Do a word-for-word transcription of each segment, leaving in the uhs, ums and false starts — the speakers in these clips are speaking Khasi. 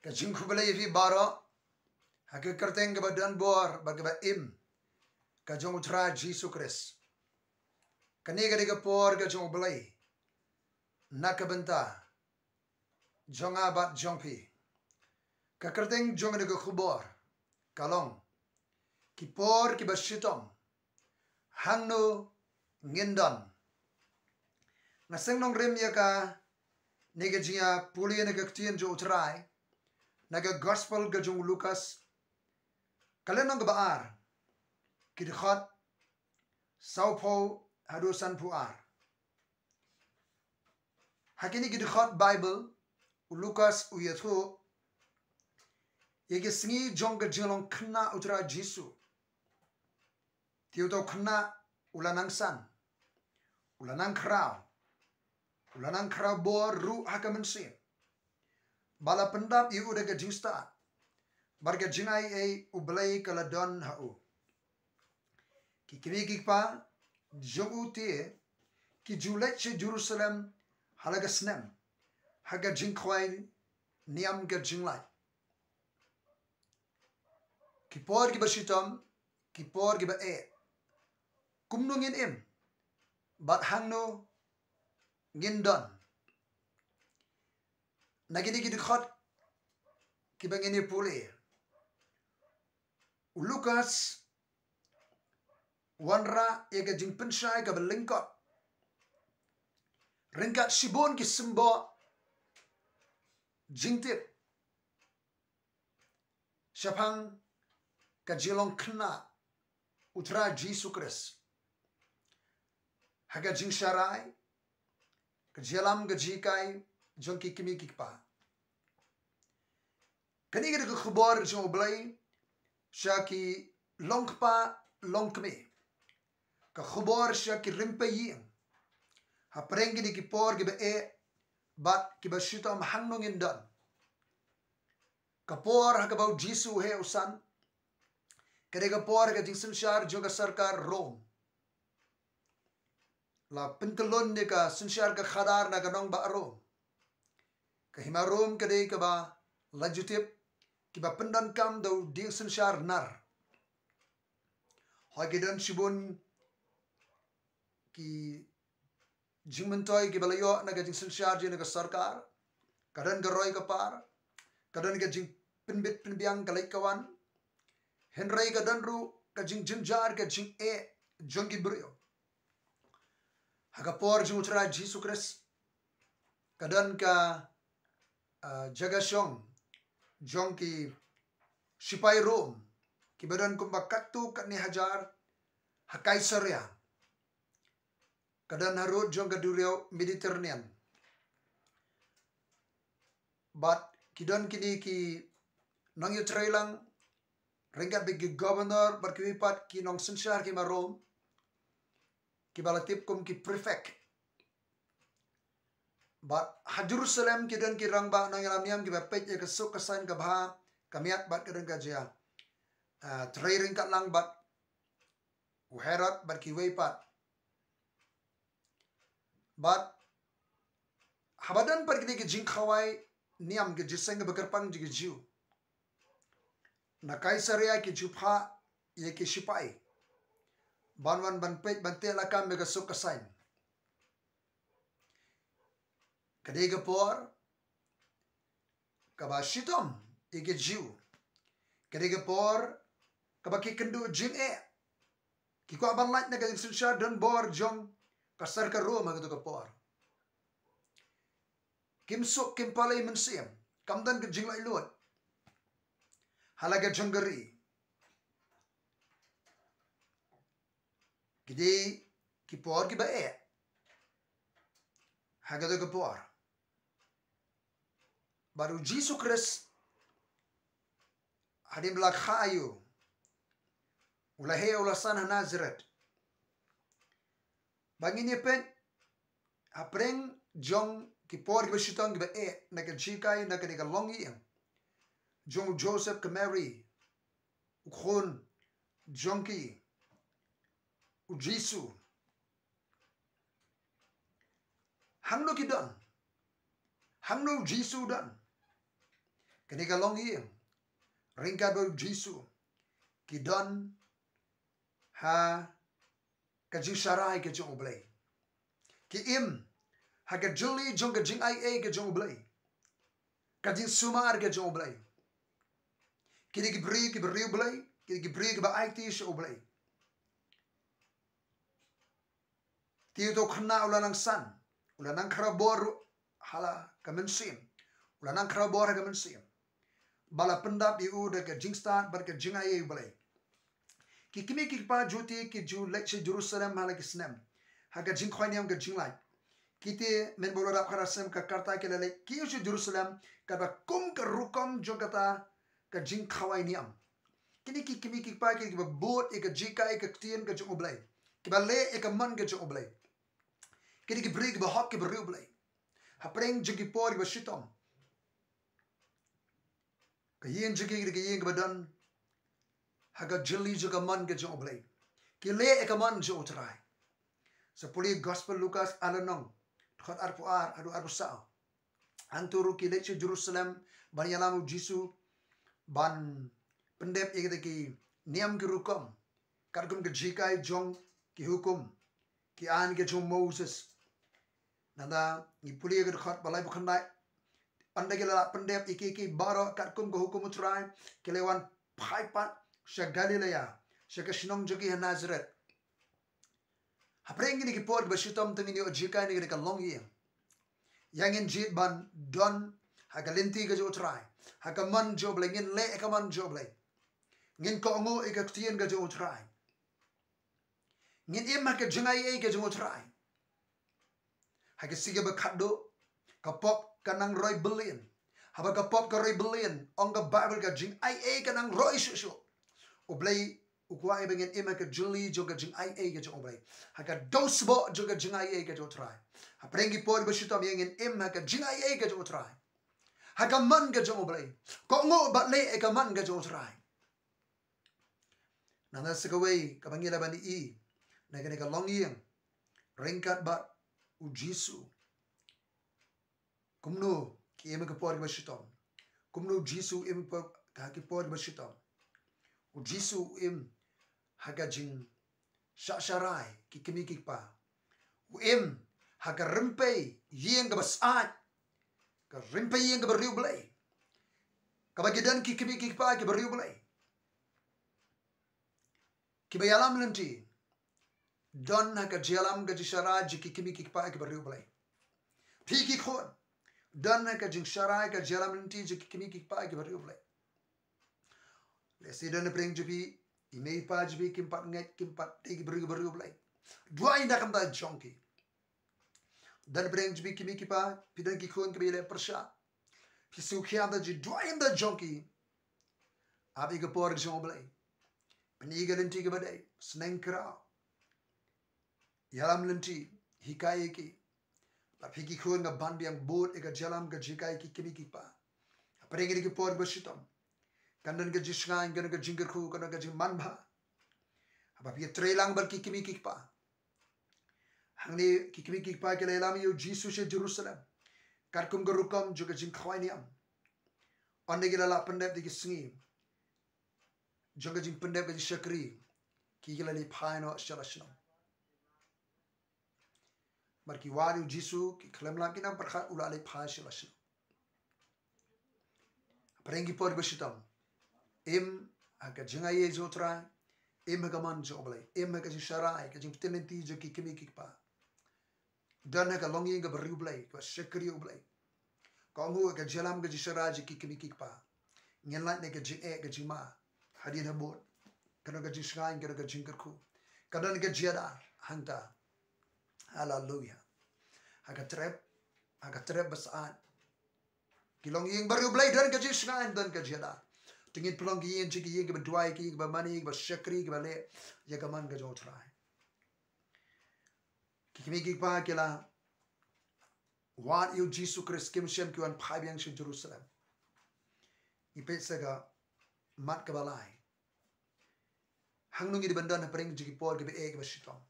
Ka jingkhublei ïa phi baroh ha ka kyrteng kaba don bor bad kaba im ka jong U Trai Jisu Khrist. Kane ka dei ka por ka jong U Blei na ka bynta jong nga bad jong phi. Ka kyrteng jong kane ka khubor ka long ki por kiba shitom, hangno ngin don. Nga seng nongrim ïa kane ka jingïapule na ka ktien jong U Trai na ka gospel ka jong u Lukas, ka lynnong kaba ar, ki dkhot sawphew haduh sanphew ar. Ha kine ki dkhot Baibl, u Lukas u ïathuh ïa ki sngi jong ka jinglong khynnah U Trai Jisu. Te uta u khynnah u la nang san, u la nang khraw, u la nang khraw bor ruh ha ka mynsiem, ba la pyndap ïa u da ka jingstad bad ka jingai ei U Blei ka la don ha u. Ki kmie ki kpa jong u te ki ju leit sha Jerusalem ha la ka snem ha ka jingkhawai niam ka jinglait. Ki por kiba shitom, ki por kiba eh. Kumno ngin im bad hangno ngin don? Na kine ki dkhot kiba ngin ïa pule, u Lukas u wanrah ïa ka jingpynshai kaba lyngkot ryngkat shibun ki symboh jingtip shaphang ka jinglong khynnah U Trai Jisu Khrist ha ka jingsharai, ka jingïalam, ka jinghikai jong ki kmie ki kpa. Kane ka dei ka khubor jong U Blei sha ki longkpa longkmie, ka khubor sha ki rympei ïing. Hapdeng kine ki por kiba eh bad kiba shitom, hangno ngin don? Ka por ha kaba U Jisu u heh u san, ka dei ka por ha ka jingsynshar jong ka sorkar Rom. La pynkyllon ïa ka synshar ka khadar na ka nongbah Rom. Ka hima Rom ka dei kaba la ju tip kiba pyndonkam da u dieng synshar nar. Hooid, ki don shibun ki jingmyntoi kiba la ïoh na ka jingsynshar jong ka sorkar. Ka don ka roi ka par, ka don ka jingpynbit pynbiang ka leit ka wan. Hynrei ka don ruh ka jingjynjar, ka jingeh jong ki briew. Ha ka por jong U Trai Jisu Khrist, ka don ka, ah, jaka shong jong ki shipai Rom kiba don kumba katto katne hajar ha Kaisaria. Ka don harud jong ka duriaw Mediterranean. Bad ki don kine ki nongïatreilang ryngkat bad ki governor bad kiwei pat ki nongsynshar ki ma Rom, kiba la tip kum ki prefect. Bad ha Jerusalem ki don ki rangbah nongïalam niam kiba peit ïa ka suk ka saiñ ka bha ka miat bad ka don ka jia, ah, trei ryngkat lang bad u Herod bad kiwei pat. Bad haba don pat kine ki jingkhawai niam, ki jingïaseng kaba kyrpang jong ki Jiw, na Kaisaria ki ju phah ïa ki shipai ban wan ban peit ban teh lakam ïa ka suk ka saiñ. Ka dei ka por kaba shitom ïa ki Jiw. Ka dei ka por kaba ki kynduh jingeh. Ki kwah ban lait na ka jingsynshar donbor jong ka sorkar Rom ha kato ka por. Kim suk kim pale mynsiem, kam don ka jinglaitluid ha la ka jong ka ri. Ki dei ki por kiba eh ha kato ka por. Bad U Jisu Khrist, hadien ba la kha aïu, u la heh u la san ha Nasaret. Ba ngin ïa peit hapdeng jong ki por kiba shitom kiba eh na ka jinghikai, na kane ka longïing jong u Joseph ka Mary, u khun jong ki, u Jisu. Hangno ki don? Hangno u Jisu u don? Kane ka longïing ryngkat bad U Jisu ki don ha ka jingsharai ka jong U Blei. Ki im ha ka jylli jong ka jingaiei ka jong U Blei, ka jingsumar ka jong U Blei. Kine ki briew kiba riewblei, kine ki briew kiba aiti sha U Blei. Te uto u khynnah u la nang san, u la nang khraw bor ha la ka mynsiem, u la nang khraw bor ha ka mynsiem ba la pyndap ïa u da ka jingstad bad ka jingaiei U Blei. Ki kmie ki kpa jong U Jisu ki ju leit sha Jerusalem ha la ki snem ha ka jingkhwai niam ka jinglait. Kite mynba u la dap khatar snem ka rta ki la leit kiew sha Jerusalem katba kum ka rukom jong kata ka jingkhwai niam. Kine ki kmie ki kpa kiba bud ïa ka jinghikai ka ktien ka jong U Blei, kiba leh ïa ka mon ka jong U Blei. Kine ki briew kiba hok kiba riewblei. Hapdeng jong ki por kiba shitom, ka ïing jong ki ka dei ka ïing kaba don ha ka jylli jong ka mon ka jong U Blei. Ki leh ïa ka mon jong U Trai. Sa pule Gospel Lukas lynnong, dkhot arphew ar haduh arphew saw. Hangto ruh ki leit sha Jerusalem ban ïalam U Jisu, ban pyndep ïa kita ki niam ki rukom katkum ka jinghikai jong ki hukum, ki aiñ ka jong Moses. Nangta ngi pule ïa ka dkhot ba laiphew khyndai: Ynda ki la pyndep ïa ki, ki baroh katkum ka hukum U Trai, ki la wan phai pat sha Galilea, sha ka shnong jong ki ha Nasaret. Hapdeng kine ki por kiba shitom te ngin ïoh jinghikai na kane ka longïing. Ïa ngin jied ban don ha ka lynti ka jong U Trai, ha ka mon jong U Blei, ngin leh ïa ka mon jong U Blei. Ngin kohnguh ïa ka ktien ka jong U Trai. Ngin im ha ka jingaiei ka jong U Trai. Ha ka sngi kaba khatduh ka pop ka nang roi byllian. Haba ka pop ka roi byllian, ong ka Baibl, ka jingaiei ka nang roi shuh shuh. U Blei u kwah ïa ba ngin im ha ka jylli jong ka jingaiei ka jong U Blei, ha ka dewsbok jong ka jingaiei ka jong U Trai. Hapdeng ki por kiba shitom ïa ngin im ha ka jingaiei ka jong U Trai, ha ka mon ka jong U Blei. Kohnguh bad leh ïa ka mon ka jong U Trai. Nangta sa kawei kaba ngi lah ban ïohi na kane ka longïing ryngkat bad U Jisu. Kumno ki im ha ki por kiba shitom? Kumno U Jisu u im ha ki por kiba shitom? U Jisu u im ha ka jingshah sharai ki kmie ki kpa. U im ha ka rympei ïing kaba sah, ka rympei ïing kaba riewblei, kaba ki don ki kmie ki kpa kiba riewblei, kiba ïalam lynti. Don ha ka jingïalam ka jingsharai jong ki kmie ki kpa kiba riewblei. Phi ki khun, don ha ka jingsharai ka jingïalam lynti jong ki kmie ki kpa kiba riewblei. Lehse don hapdeng jong phi i mei i pa jong phi kim pat ngeit, kim pat dei ki briew kiba riewblei. Duwai na ka bynta jong ki. Don hapdeng jong phi ki kmie ki kpa, phi don ki khun kiba ïaleh pyrshah. Phi sngewkhia da jingduwai da jong ki. Ap ïa ka por jong U Blei. Pyni ka lynti kaba dei, sneng khraw. Ïalam lynti, hikai ïa ki. Bad phi ki khun, nga ban biang bud ïa ka jingïalam ka jinghikai ki kmie ki kpa. Hapdeng kine ki por kiba shitom, kan don ka jingshngaiñ, kan don ka jingkyrkhu, kan don ka jingmanbha. Haba phi ïatrei lang bad ki kmie ki kpa. Hangne ki kmie ki kpa ki la ïalam ïa U Jisu sha Jerusalem katkum ka rukom jong ka jingkhawai niam. Ynda ki la lah pyndep da ki sngi jong ka jingpyndep ka jingshakri, ki, ki la leit phai noh sha la shnong. Bad ki wad ïa U Jisu, ki khlem lap, ki nang pyrkhat u la leit phai sha la shnong. Hapdeng ki por kiba shitom, im ha ka jingaiei jong U Trai, im ha ka mon jong U Blei, im ha ka jingsharai, ka jingpyntip lynti jong ki kmie ki kpa. Don ha ka longïing kaba riewblei, kaba shakri ïa U Blei. Kohnguh ïa ka jingïalam ka jingsharai jong ki kmie ki kpa. Ngin lait na ka jingeh ka jingma hadien habud. Ka don ka jingshngaiñ, ka don ka jingkyrkhu, ka don ka jingïada hangta. Haleluia. Ha ka trep, ha ka trep ba sah, ki longïing ba riewblei don ka jingshngaiñ, don ka jingïada. Te ngin pynlong ki ïing jong ki ïing kiba duwai, ki ïing kiba mane, kiba shakri, kiba leh ïa ka mon ka jong U Trai. Ki kmie ki kpa ki la wad ïa U Jisu Khrist, kim shym ki wan phai biang sha Jerusalem. Ngi peit sa ka mat kaba lai. Hangno ngi dei ban don hapdeng jong ki por kiba eh kiba shitom?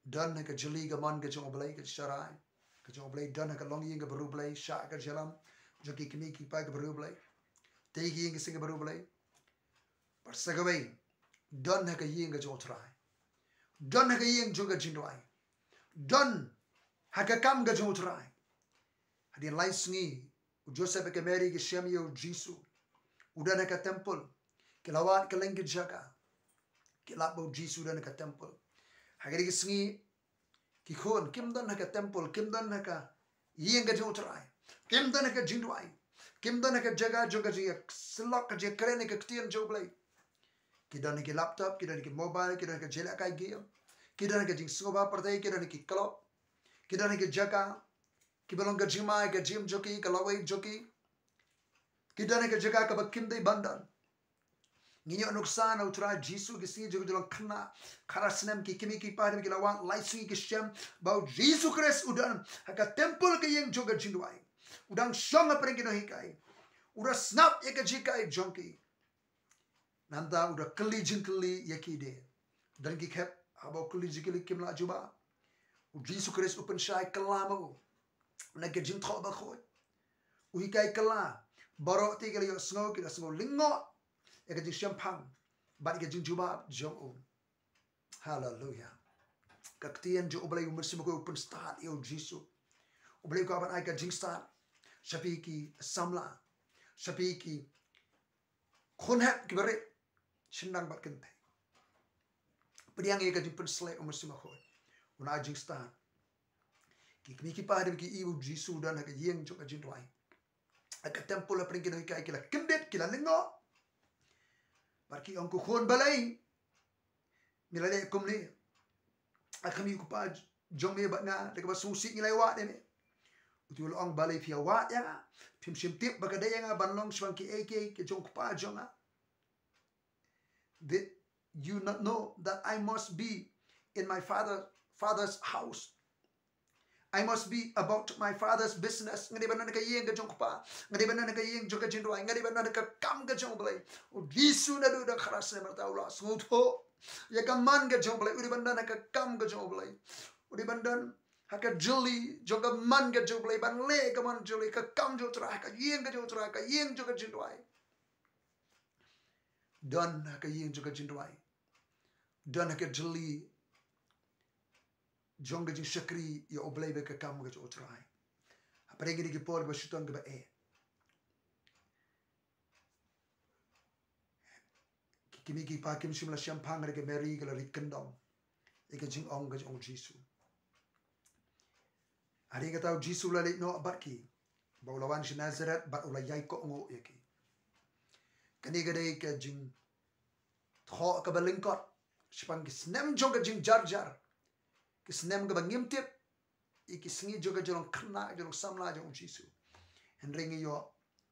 Don ha ka jylli ka mon ka jong U Blei, ka sharai ka jong U Blei, don ha ka longïing kaba riewblei, shah ka jingïalam, jong ki kmie ki kpa kiba riewblei. Te ki ïing ki sem kiba riewblei. Bad sa kawei, don ha ka ïing ka jong U Trai. Don ha ka ïing jong ka jingduwai. Don ha ka kam ka jong U Trai. Hadien lai sngi, u Joseph bad ka Mary ki shem ïa u Jisu. U don ha ka temple. Ki la wad kylleng ki jaka. Ki la ong ba u Jisu u don ha ka temple. Ha kine ki sngi, ki khun kim don ha ka temple, kim don ha ka ïing ka jong U Trai. Kim don ha ka jingduwai. Kim don ha ka jaka jong ka jingïasyllok, ka jingïakren ïa ka ktien jong U Blei. Ki don ha ki laptop, ki don ha ki mobile, ki don ha ka jingïalehkai game. Ki don ha ka jingsngewbha pyrthei, ki don ha ki club. Ki don ha ki jaka kiba long ka jingma ïa ka jingim jong ki, ka lawei jong ki. Ki don ha ka jaka kaba kim dei ban don. Ngi ïoh nuksa na U Trai Jisu ki sngi jong ka jinglong khynnah khadar snem, ki kmie ki kpa kiba la wad lai sngi ki shem ba u Jisu Khrist u don ha ka temple, ka ïing jong ka jingduwai. U dang shong hapdeng ki nonghikai. U da sngap ïa ka jinghikai jong ki. Nangta u da kylli jingkylli ïa ki de. Don ki khep haba u kylli jingkylli kim lah jubab. U Jisu Khrist u pynshai kylla ma u na ka jingthoh bakhuid. U hikai kylla. Baroh te ki la ïohsngew, ki la sngew lyngngoh ïa ka jingshemphang bad ïa ka jingjubab jong u. Haleluya. Ka ktien jong U Blei U Mynsiem Bakhuid u pynstad ïa u Jisu. U Blei u kwah ban ai ka jingstad sha phi ki samla, sha phi ki khun hep kiba rit, shynrang bad kynthei. Pdiang ïa ka jingpynsleh U Mynsiem Bakhuid, un ai jingstad. Ki kmie ki kpa kiba ki ïohi ba u Jisu u don ha ka ïing jong ka jingduwai, ha ka temple, hapdeng ki nonghikai, ki la kyndit, ki la lyngngoh. Bad ki ong, ko khun, balei me la leh kumne? A khmih u kpa jong me bad nga, da kaba sngewsih ngi la ïa wad ïa me. U te u la ong, balei phi ïa wad ïa nga? Phim shym tip ba ka dei ïa nga ban long shaphang kiei kiei ki jong u kpa jong nga? Did you not know that I must be in my father, father's house? I must be about my father's business. Nga dei ban don ha ka ïing ka jong u kpa. Nga dei ban don ha ka ïing jong ka jingduwai. Nga dei ban don ha ka kam ka jong U Blei. U Jisu naduh u dang khadar snem, mynta u la sngewthuh ïa ka mon ka jong U Blei. U dei ban don ha ka kam ka jong U Blei. U dei ban don ha ka jylli jong ka mon ka jong U Blei, ban leh ka mon jong U Blei, ka kam jong U Trai, ha ka ïing ka jong U Trai, ha ka ïing jong ka jingduwai. Don ha ka ïing jong ka jingduwai. Don ha ka jylli jong ka jingshakri ïa U Blei bad ka kam ka jong U Trai. Hapdeng kine ki por kiba shitom kiba eh, ki kmie ki kpa kim shym la shemphang, hynrei ka Mary ka la rit kyndong ïa ka jingong ka jong u Jisu. Hynrei kata u Jisu u la leit noh bad ki, ba u la wan sha Nazareth bad u la ïai kohnguh ïa ki. Kane ka dei ka jingthoh kaba lyngkot shaphang ki snem jong ka jingjarjar, ki snem kaba ngim tip ïa ki sngi jong ka jinglong khynnah, jinglong samla jong u Jisu. Hynrei ngi ïoh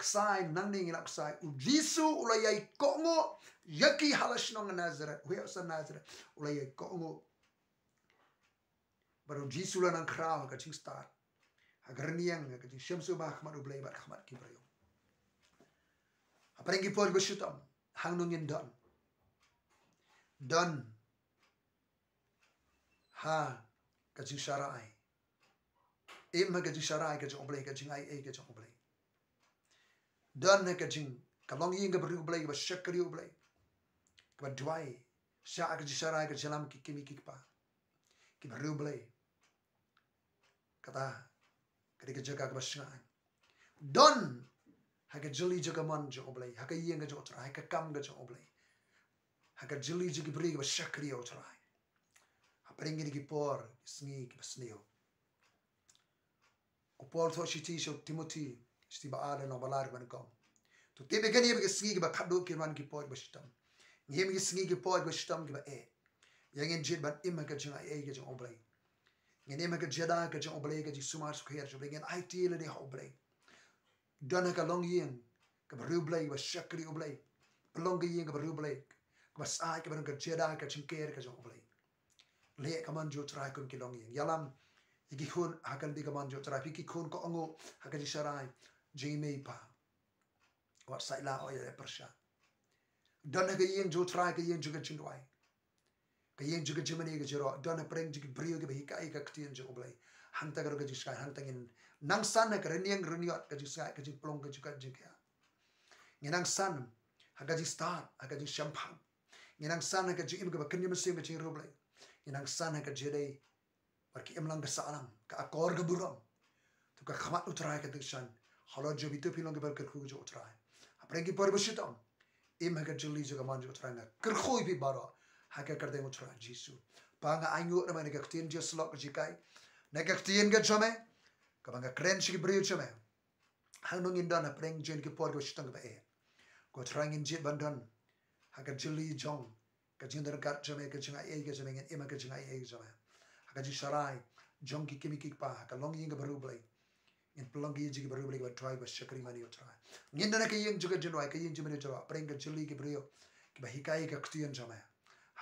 ksai, nangne ngi la ksai, u Jisu u la ïai kohnguh ïa ki ha la shnong Nazareth, u heh sha Nazareth, u la ïai kohnguh. Bad u Jisu u la nang khraw ha ka jingstad, ha ka rynïeng, ha ka jingshem sngewbha ha khmat U Blei bad ha khmat ki briew. Hapdeng ki por kiba shitom, hangno ngin don? Don ha ka jingsharai. Im ha ka jingsharai ka jong U Blei, ka jingaiei ka jong U Blei. Don ha ka jing, ka longïing kaba riewblei, kaba shakri U Blei, kaba duwai. Shah ka jingsharai ka jingïalam ki kmie ki kpa kiba riewblei. Kata ka dei ka jaka kaba shngaiñ. Don ha ka jylli jong ka mon jong U Blei, ha ka ïing ka jong U Trai, ha ka kam ka jong U Blei, ha ka jylli jong ki briew kiba shakri ïa U Trai. Hapdeng kine ki por, ki sngi kiba sniew, u Paul u thoh shithi sha u Timothi, shithi ba ar, lynnong ba lai, ban ong, to tip ïa kane ba ki sngi kiba khadduh kin wan, ki por kiba shitom. Ngi im ha ki sngi, ki por kiba shitom kiba eh. Ïa ngin jied ban im ha ka jingaiei ka jong U Blei. Ngin im ha ka jingïada ka jong U Blei, ka jingsumar sukher jong U Blei, ngin aiti lade ha U Blei. Don ha ka longïing kaba riewblei, kaba shakri U Blei. Pynlong ka ïing kaba riewblei, kaba sah, kaba don ka jingïada, ka jingker ka jong U Blei. Leh ka mon jong U Trai kum ki longïing. Ïalam ïa ki khun ha ka lynti ka mon jong U Trai. Phi ki khun, kohnguh ha ka jingsharai jong i mei i pa. Wat sait la ïa leh pyrshah. Don ha ka ïing jong U Trai, ka ïing jong ka jingduwai, ka ïing jong ka jingmane ka jingïaroh. Don hapdeng jong ki briew kiba hikai ïa ka ktien jong U Blei. Hangta ka don ka jingshngaiñ, hangta ngin nang san ha ka rynieng ryniot, ka jingsngaid, ka jingpynlong, ka jingkhat jingkhiah. Ngi nang san ha ka jingstad, ha ka jingshemphang. Ngi nang san ha ka jingim kaba kynja mynsiem, ka jingriewblei. Ngi nang san ha ka jingdei bad ka imlang ka sahlang, ka akor ka burom. To ka khmat U Trai ka dang shan halor jong phi, to phi long kiba kyrkhu jong U Trai. Hapdeng ki por ba shitom, im ha ka jingli jong ka mon jong U Trai. Nga kyrkhu ïa phi baroh ha ka kyrteng U Trai Jisu. Pa, nga ainguh namar na ka ktien jong shlok ka jinghikai, na ka ktien ka jong me kaba nga kren sha ki briew jong me. Hangno ngin don hapdeng jong ki por kiba shitom kiba eh? Ko Trai, ngin jied ban don ha ka jingli jong ka jingdon ryngkat jong me, ka jingaiei ka jong me, ngin im ha ka jingaiei ka jong me. Ha ka jingsharai jong ki kmie ki kpa, ha ka longïing kaba riewblei, ngin pynlong ki ïing jong ki bariewblei, kiba duwai, ba shakri ma me, O Trai. Ngin don ha ka ïing jong ka jingduwai, ka ïing jong me, O Trai, hapdeng ka jingli ki briew kiba hikai ka ktien jong me.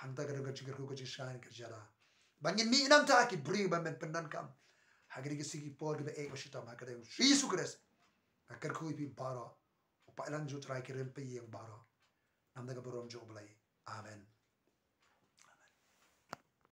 Hangta ka don ka jingkyrkhu, ka jingshai, ka jingïada ba ngin mih nangta ki briew ban pyndonkam ha kine ki sngi ki por kiba eh ba shitom. Ha ka kyrteng Jisu Khrist nga kyrkhu ïa phi baroh. U paidlang jong U Trai, ki rynsan ïing baroh, namar ka burom jong U Blei. Amen.